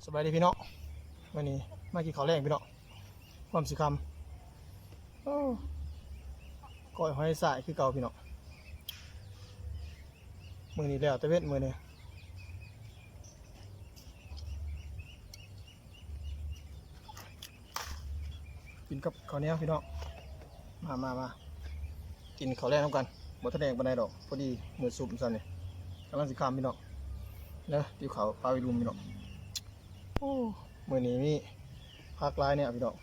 ສະບາຍດີພີ່ນ້ອງ ມື້ນີ້ມາກິນເຂົ້າແລງພີ່ນ້ອງ ຄວາມຊິຄ່ຳ ໂອ້ ກ້ອຍຫອຍຊາຍຄືເກົ່າພີ່ນ້ອງ ມື້ນີ້ແລ້ວແຕ່ເວັນມື້ນີ້ ກິນກັບເຂົ້າໜຽວພີ່ນ້ອງ ມາ ມາ ມາ ກິນເຂົ້າແລງນຳກັນ ບໍ່ທັນແລງປານໃດດອກ ພໍດີມື້ສຸມຊັ້ນນີ້ ກຳລັງຊິຄ່ຳພີ່ນ້ອງ ເດີ ຕິວເຂົ້າປາວິລຸມພີ່ນ້ອງ ໂອ້ ມື້ນີ້ມີຜັກຫຼາຍແນວພີ່ນ້ອງ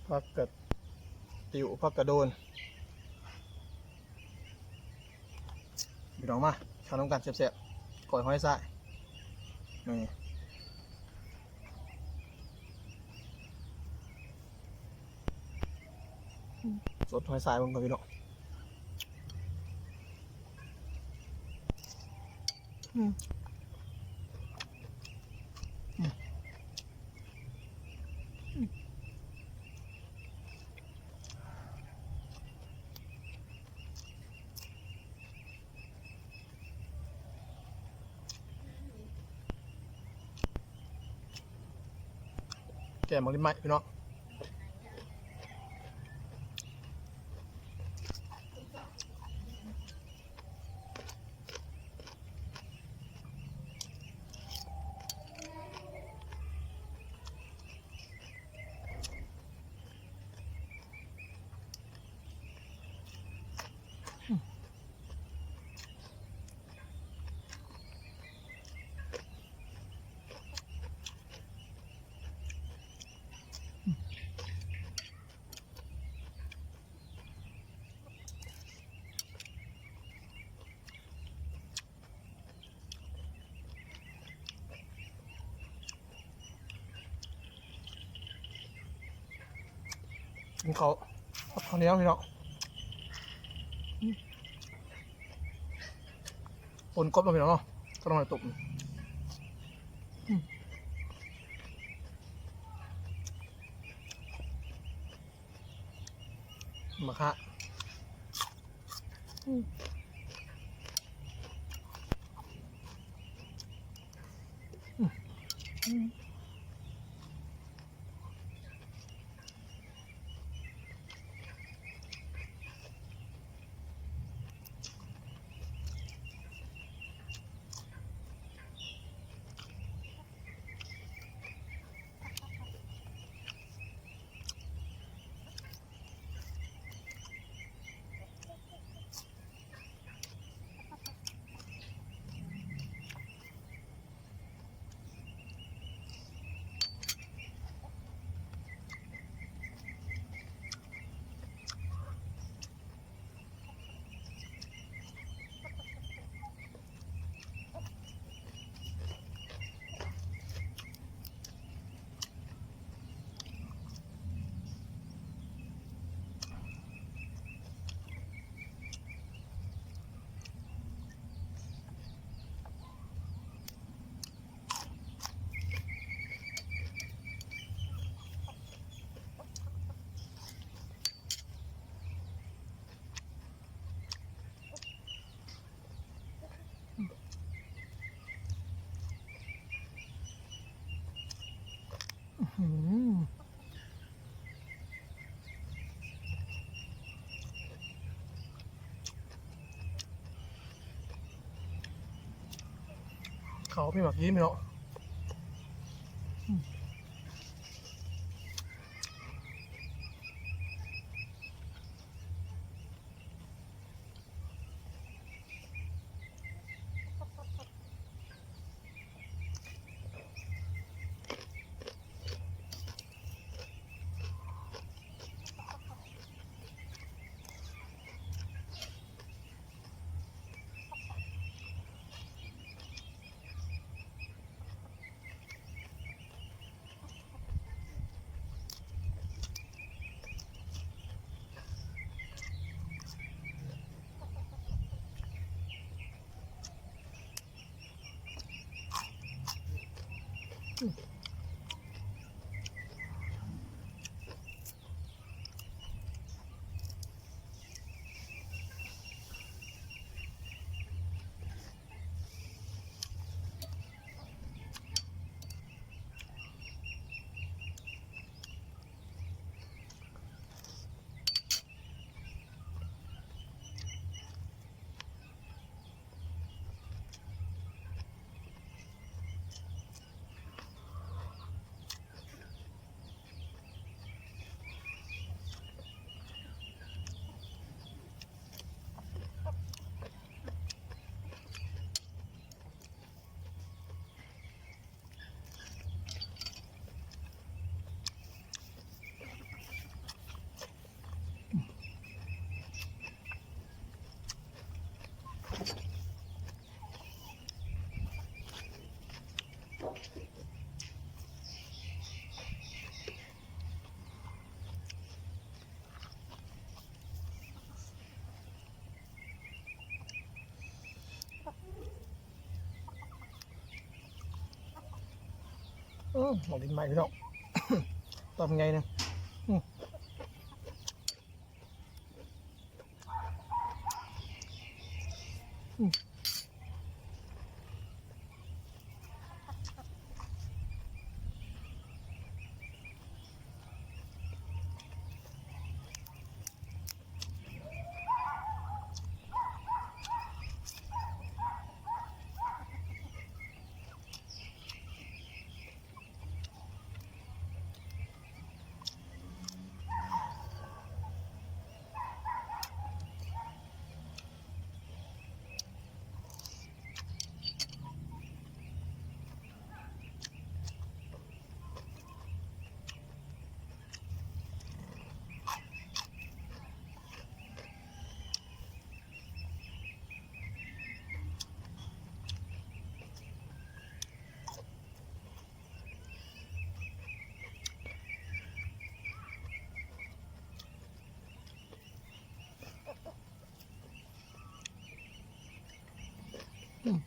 ຜັກກະຕິວ ຜັກກະໂດນ ພີ່ນ້ອງມາ ເຂົ້ານຳກັນແຊບໆ ກ້ອຍຫອຍຊາຍ ນີ້ ສົດຫອຍຊາຍເບິ່ງກ່ອນພີ່ນ້ອງ ອືມ ອືມ ອືມ. ແກງໝາກລິນໄມ້ພີ່ນ້ອງ ກິນເຂົ້າກັບເຂົ້າໜຽວພີ່ນ້ອງ ອືມ ປົ່ນກົບເນາະພີ່ນ້ອງເນາະ ກັບໜໍ່ໄມ້ຕົ້ມ ອືມ ໝາກຫາ ອືມ ອືມ.ເຂົ້າມີໝາກຮີມເນາະ. ອືມ ໝາກລິນໄມ້ພີ່ນ້ອງ ຕອນໃຫຍ່ໜຶ່ງ ອືມ ອືມ. ອືມ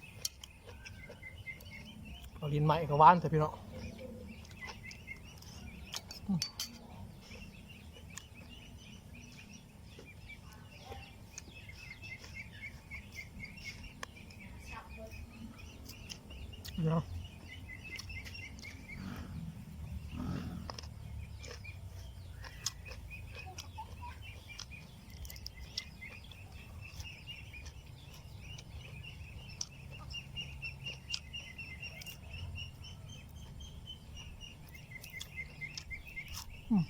ໝາກລິນໄມ້ກໍຫວານແທ້ພີ່ນ້ອງ ອືມ. ເນາະ ອືມ.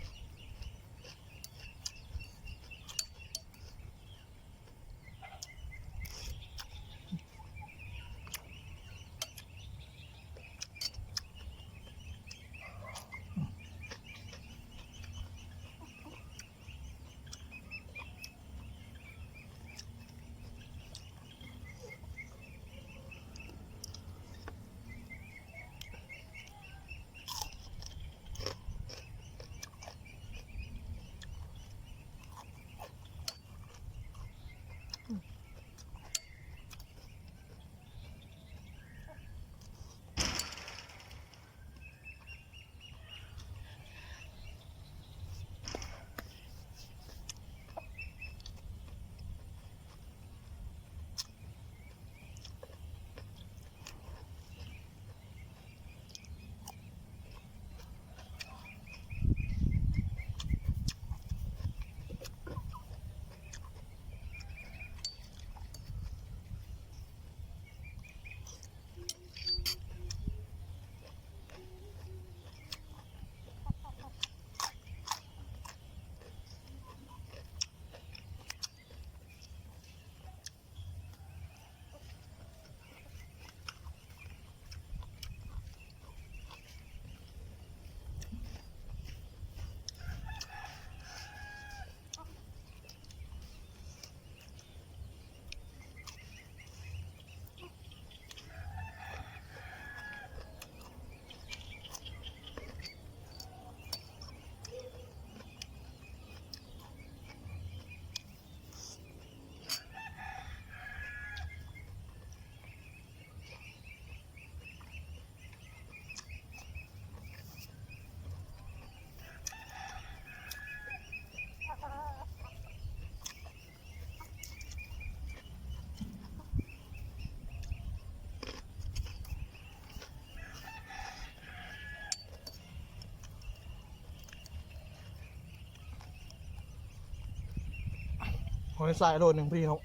ຫອຍສາຍໂລໜຶ່ງພໍດີເນາະ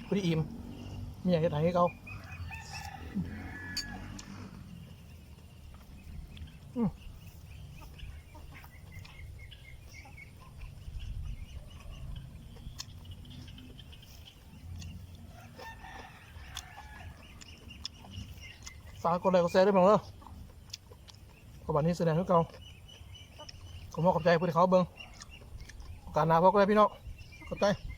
ພໍດີອີ່ມ ມີຫຍັງເຮັດໃຫ້ຄືເກົ່າ ອືມ. ຝາກກົດໄລກົດແຊເດີພີ່ນ້ອງເດີ ຂໍບາດນີ້ສະແດງຄືເກົ່າ ຂໍຂອບໃຈຜູ້ທີ່ເຂົ້າເບິ່ງ ໂອກາດໜ້າພໍ້ກັນໃໝ່ພີ່ນ້ອງ ຂອບໃຈ.